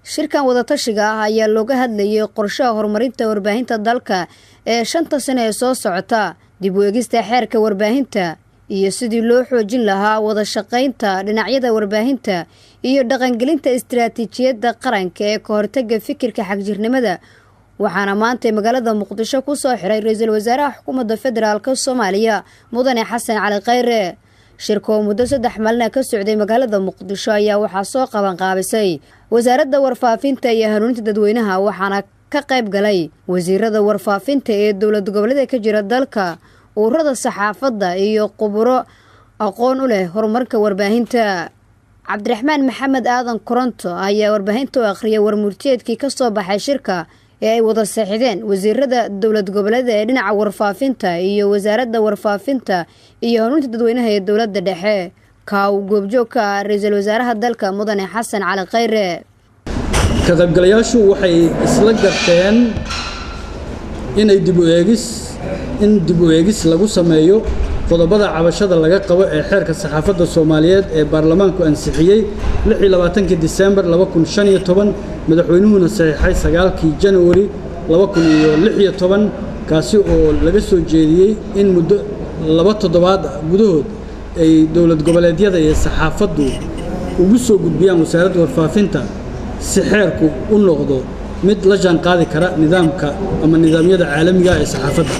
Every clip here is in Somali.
Shirkan wadatashiga ah ayaa looga hadlayay qorshaha horumarinta warbaahinta dalka ee 5ta sano ee soo socota, dib u eegista xeerka warbaahinta iyo sidii loo xoojin lahaa wada shaqaynta dhinacyada warbaahinta iyo dhaqangelinta istiraatiijiyadda qaranka ee ka hortagga fikirka xagjirnimada. Waxaana maanta magaalada Muqdisho ku soo xiray ra-iisul wasaaraha xukuumadda federaalka Soomaaliya, Mudane Xasan Cali Khayre. Shirka oo muddo 3 maalina ka socday magaalada Muqdisho ayaa waxaa soo qaban qaabisay wasaaradda warfaafinta iyo hanuuninta dadweynaha, waxaana ka qayb galay wasiirada warfaafinta ee dowlad goboleeda ka jira dalka, ururada saxaafadda iyo khuburo aqoon u leh horumarka warbaahinta. Cabdiraxmaan Maxamed Aadan Koronto ayaa warbaahinta u akhriyay warmurtiyeedkii ka soo baxay shirka ee ay wada saxiixdeen wasiirada dowlad goboleeda ee dhinaca warfaafinta iyo wasaaradda warfaafinta iyo hanuuninta dadweynaha ee dowladda dhexe, ka uu goobjoog ka ah ra-iisul wasaaraha dalka, Mudane Xasan Cali Khayre. Ka qaybgalayaashu waxay isla garteen inay dib u eegis in dib u eegis lagu sameeyo qodobada cabashada laga qabo ee xeerka saxaafadda Soomaaliyeed ee baarlamaanku ansixiyey 26kii Disembar 2015, madaxweynuhuna saxiixay 9kii Januari 2016, kaasi oo laga soo jeediyey in muddo 2 toddobaad gudahood ay dowlad goboleedyada iyo saxaafaddu ugu soo gudbiyaan wasaaradda warfaafinta si xeerku u noqdo mid la jaan qaadi kara nidaamka ama nidaamyada caalamiga ee saxaafadda.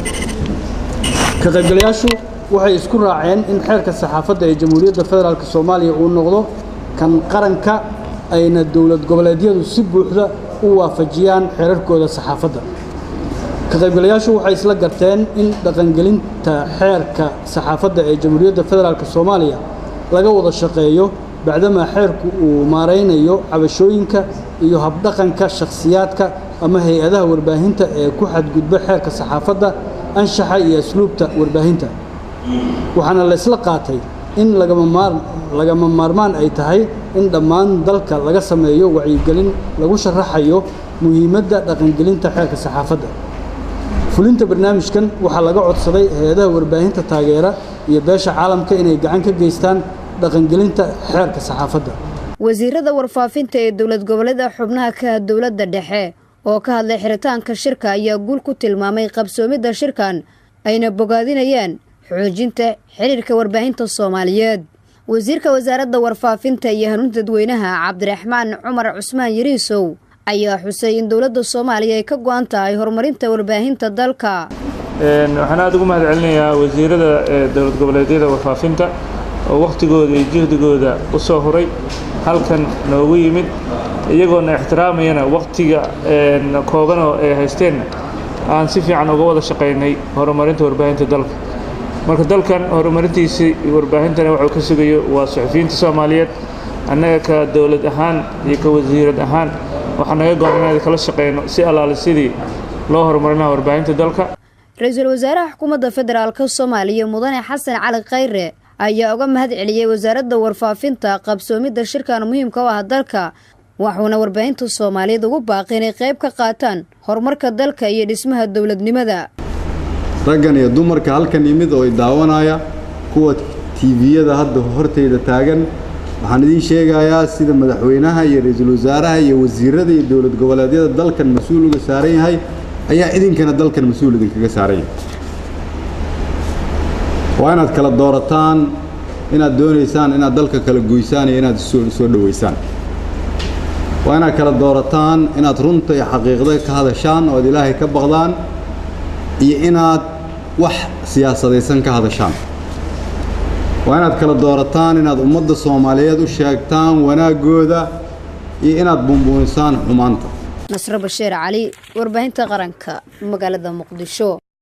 Ka qaybgalayaashu waxay isku raaceen in xeerka saxaafadda ee Jamhuuriyadda Federaalka Soomaaliya uu noqdo kan qaranka, ayna dowlad goboleedyadu si buuxda u waafajiyaan xeerarkooda saxaafadda. Ka qaybgalayaashu waxay isla garteen in dhaqangelinta xeerka saxaafadda ee Jamhuuriyadda Federaalka Soomaaliya laga wada shaqeeyo, bacdamaa xeerku uu maaraynayo cabashooyinka iyo habdhaqanka shakhsiyaadka ama hay-adaha warbaahinta ee ku xadgudba xeerka saxaafadda, anshaxa iyo asluubta warbaahinta. Waxaana la isla qaatay in lagama maarmaan ay tahay in dhammaan dalka laga sameeyo wacyigelin lagu sharaxayo muhiimadda dhaqangelinta xeerka saxaafadda. Fulinta barnaamijkan waxaa laga codsaday hay-adaha warbaahinta taageera iyo beesha caalamka inay gacan ka geystaan dhaqangelinta xeerka saxaafadda. Wasiirada warfaafinta ee dowlad goboleeda xubnaha ka ah dowladda dhexe oo ka hadlay xiritaanka shirka ayaa guul ku tilmaamay qabsoomidda shirkan, ayna bogaadinayaan xoojinta xiriirka warbaahinta Soomaaliyeed. Wasiirka wasaaradda warfaafinta iyo hanuunta dadweynaha, Cabdiraxmaan Cumar Cusmaan Yariisow, ayaa xusay in dowladda Soomaaliya ay ka go-an tahay horumarinta warbaahinta dalka. Waxaan aada ugu mahad celinayaa wasiirada dowlad goboleedyada warfaafinta oo wakhtigooda iyo juhdigooda u soo huray halkan noogu yimid, iyagoona ixtiraamayana wakhtiga koobanoo ay haysteenna aan si fiican uga wada shaqaynay horumarinta warbaahinta dalka. Marka dalkan horumarintiisii warbaahintana wuxuu ka sugayo waa suxufiyiinta Soomaaliyeed. Annaga ka dowlad ahaan iyo ka wasiirad ahaan waxaa naga go-an inaan kala shaqayno si allaale sidii loo horumarinaha warbaahinta dalka. Ra-iisul wasaaraha xukuumadda federaalka Soomaaliya, Mudane Xasan Cali Khayre, ayaa uga mahad celiyey wasaaradda warfaafinta qabsoomidda shirkan muhiimka u ah dalka, waxuuna warbaahinta Soomaaliyeed ugu baaqay inay qayb ka qaataan horumarka dalka iyo dhismaha dowladnimada. Raggan iyo dumarka halkan yimid oo i daawanaya, kuwa TV-yada hadda hortayda taagan, waxaan idiin sheegayaa sida madaxweynaha iyo ra-iisul wasaaraha iyo wasiirada iyo dowlad goboleedyada dalkan mas-uul uga saaran yahay ayaa idinkana dalkan mas-uul idinkaga saaran yahay. Waa inaad kala doorataan inaad doonaysaan inaad dalka kala goysaan iyo inaad soo dhoweysaan. Waa inaad kala doorataan inaad runta iyo xaqiiqda ka hadashaan oo aad Ilaahay ka baqdaan iyo inaad wax siyaasadaysan ka hadashaan. Waa inaad kala doorataan inaad ummadda Soomaaliyeed u sheegtaan wanaaggooda iyo inaad buunbuunisaan xumaanta. Nasro Bashiir Cali, warbaahinta qaranka, magaalada Muqdisho.